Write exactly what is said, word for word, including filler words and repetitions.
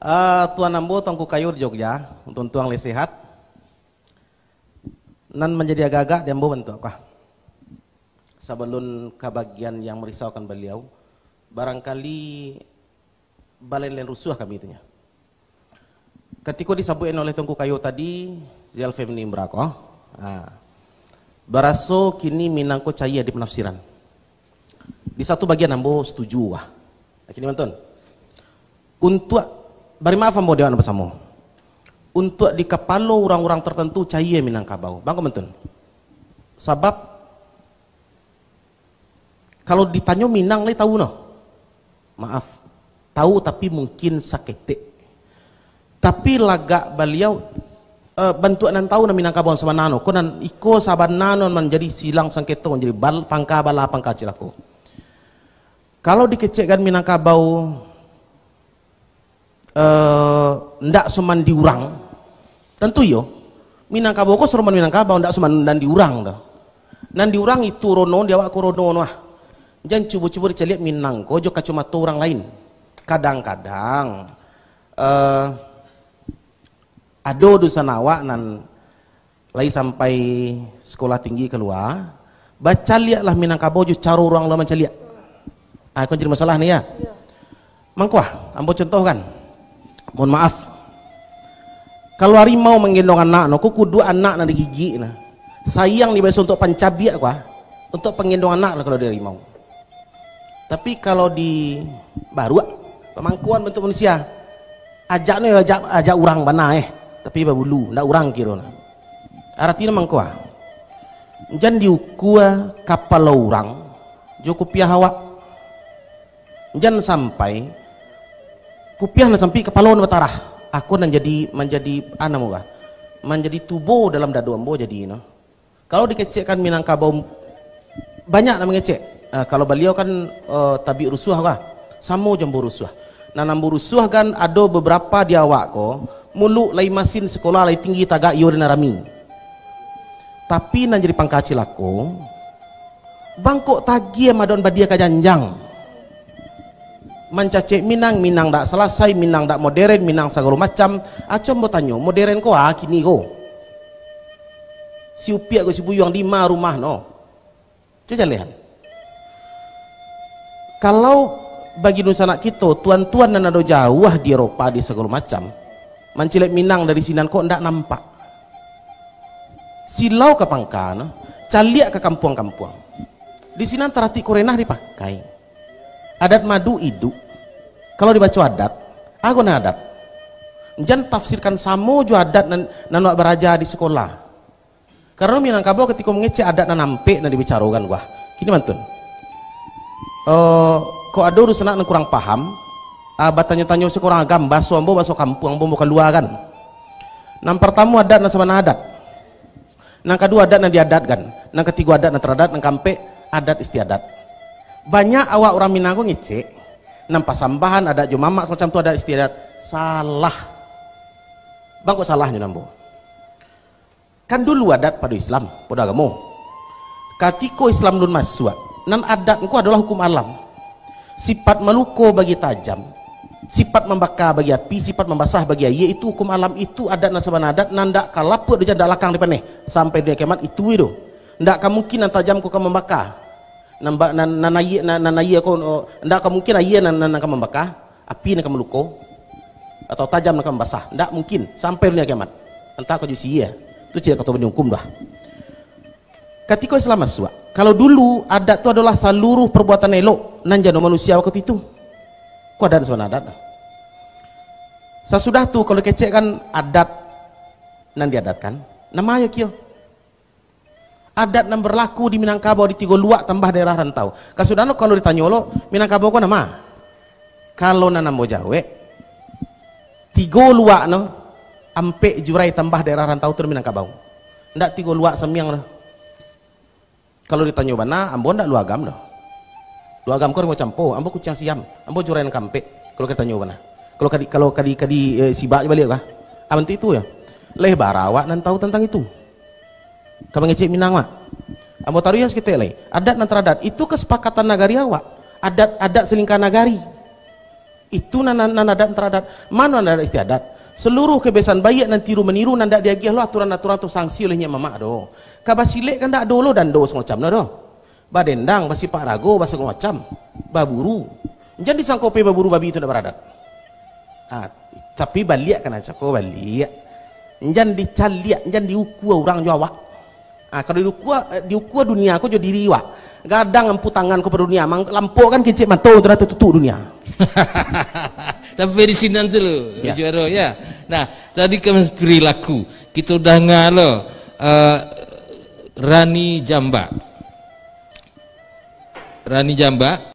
Ah, Tuan ambo Tuanku Kayo di Jogja, untuang-untuang lai sehat. Nan manjadi agak-agak di ambo bantuak kah? Sabalun ka bagian yang merisaukan baliau, barangkali balain-lain rusuah kami tu nyo. Katiko disabuik oleh Tuanku Kayo tadi, Rizal Femni Imbrako, ha, baraso kini Minang ko cayia di panafsiran. Di satu bagian ambo setuju wah. Kini mantun. Untuak, bari maaf ambo di awak nan basamo. Untuak di kapalo urang-urang tertentu cayia Minangkabau. Bangko mantun. Sabab, kalau ditanyo Minang lai tahu noh. Maaf. Tahu tapi mungkin saketek. Tapi lagak baliau, eh, bantuak nan tahu nan Minangkabau sabananyo. Ko nan iko sabananyo manjadi silang sangketo, manjadi bal-, pangka bala, pangka cilako. Kalau dikecekkan Minangkabau, eh, ndak soman di urang, tantu iyo, Minangkabau ko saroman Minangkabau, ndak soman nan di urang doh. Nan di urang itu rono, di awak ko rono noh. Jan cubo-cubo dicaliak Minang ko jo kacomato urang lain. Kadang-kadang, eh, ado dunsanak awak nan lai sampai sekolah tinggi kalua, bacaliaklah Minangkabau jo caro urang lah mancaliak. Ah, ko jadi masalah ni, ya. Mangko ah, ambo contohkan. Mohon maaf. Kalau harimau manggendong anak no, ko kuduak anak nan digigik nah. Sayang ni biaso untuak pancabiak ko ah, untuak panggendong anak lah kalau di harimau. Tapi kalau di baruak, pamangkoan bantuak manusia. Ajak no ajak, ajak urang bana eh, tapi babulu, ndak urang kiro nah. Arati no mangko ah. Jan diukua kapalo urang jo kupiah awak. Jan sampai kupiah nan sampik, kapalo nan batarah. Ako nan jadi, manjadi, ah, namo kah? Manjadi tubo dalam dado ambo jadi no. Kalau dikecekkan Minangkabau, banyak nan mangecek. Ah, kalau baliau kan, eh, tabik rusuah kah? Samo jo ambo rusuah. Nan ambo rusuah kan ado beberapa di awak ko, muluk lai masin, sekolah lai tinggi tagak iyo den arami. Tapi nan jadi pangka cilako, bangkok tagiah madon badia ka janjang. Mancacek Minang, Minang dak salasai, Minang dak moderen, Minang sagalo macam. Acom batanyo, moderen ko ah kini ko? Si Upiak ko si Buyuang di ma rumah no? Cubo jaleh an. Kalau bagi dunsanak kito, tuan-tuan nan ado jauah di Eropa, di sagalo macam, mancilek Minang dari sinan kok ndak nampak. Silau ka pangka no, caliak ka kampuang-kampuang. Di sinan taratik kurenah dipakai. Adat madu iduik. Kalau dibaco adat, ago nan adat. Jan tafsirkan samo jo adat nan, nan wak baraja di sikolah. Karano Minangkabau katiko mangecek adat nan ampek nan dibicarokan, wah, kini mantun. Eh, kok ado dunsanak nan kurang paham, ah, batanyo-tanyo se ka urang agam, baso ambo, baso kampuang ambo, ambo kaluakan. Nan partamo adat nan sabana adat. Nan kaduo adat nan diadatkan. Nan katigo adat nan taradat, nan kaampek adat istiadat. Banyak awak urang Minang ko ngecek, nan pasambahan, adat jo mamak, samacam tu adat istiadat. Salah. Bangkok salahnyo nan ambo. Kan dulu adat pado Islam, pado agamo. Katiko Islam lun masuak, nan adat ko adolah hukum alam. Sipat maluko bagi tajam, sipat mambaka bagi api, sipat mambasah bagi ayie, itu hukum alam, itu adat nan sabana adat, nan ndak ka lapuak doh jan ndak lakang dipaneh, sampai dunia kiamat itu doh. Ndak ka mungkin nan tajam ko ka mambaka, nan ba-, nan, nan ayie, nan, nan ayie ko, oh, ndak ka mungkin ayie nan, nan, nan ka mambaka. Api nan ka maluko, atau tajam nan ka mambasah. Ndak mungkin, sampai dunia kiamat. Antah ka jo si iyie. Tu cek kato bani hukum dah. Katiko Islam masuak, kalau dulu adat tu adolah saluruh perbuatan elok nan jano manusia wakatu itu. Ko adat sabana adat dah. Sasudah tu, kalau kecek kan adat nan diadatkan, namo yo kio? Adat nan berlaku di Minangkabau di Tigo Luak tambah daerah rantau. Kasudahan lo, kalau ditanyo lo, Minangkabau ko namo? Kalau nan ambo jawek, Tigo Luak no, ampek jurai tambah daerah rantau tu Minangkabau. Ndak Tigo Luak Samiang doh. Kalau ditanyo bana, ambo ndak Luagam doh. Luagam ko Rimau Campo, ambo Kuciang Siam, ambo jurai nan kaampek. Kalau ka ditanyo bana. Kalau ka di, kalau ka di, ka di, eh, sibak jo baliak kah? Ah, bantuak itu yo. Lai bara awak nan tahu tantang itu. Ka mangecek Minang, Mak. Ambo taruih saketek lai. Adat nan taradat, itu kasapakatan nagari awak. Adat, adat salingka nagari. Itu nan, nan, nan adat taradat. Mano nan adat istiadat? Seluruh kebiasaan baiak nan tiru maniru nan dak diagiah lo aturan-aturan atau sanksi oleh nyiak mamak do. Ka basilek kan dak ado lo dando samacam do. Badendang, basipak rago, basagalo macam. Baburu. Jan disangko pe baburu babi tu dak baradat. Ah, tapi baliak kan cako baliak. Jan dicaliak, jan diukua urang jo awak. Ah, kalau diukua, eh, diukua dunia ko jo diri wak. Gadang ampu tangan ko pado dunia, mang-, lampok kan kincik mato tu dah tutup dunia. Sampai di sinan tu lo, Ya. Juaro, ya. Nah, tadi kan perilaku. Kita udah dengar lo, eh, Rani Jambak. Rani Jambak.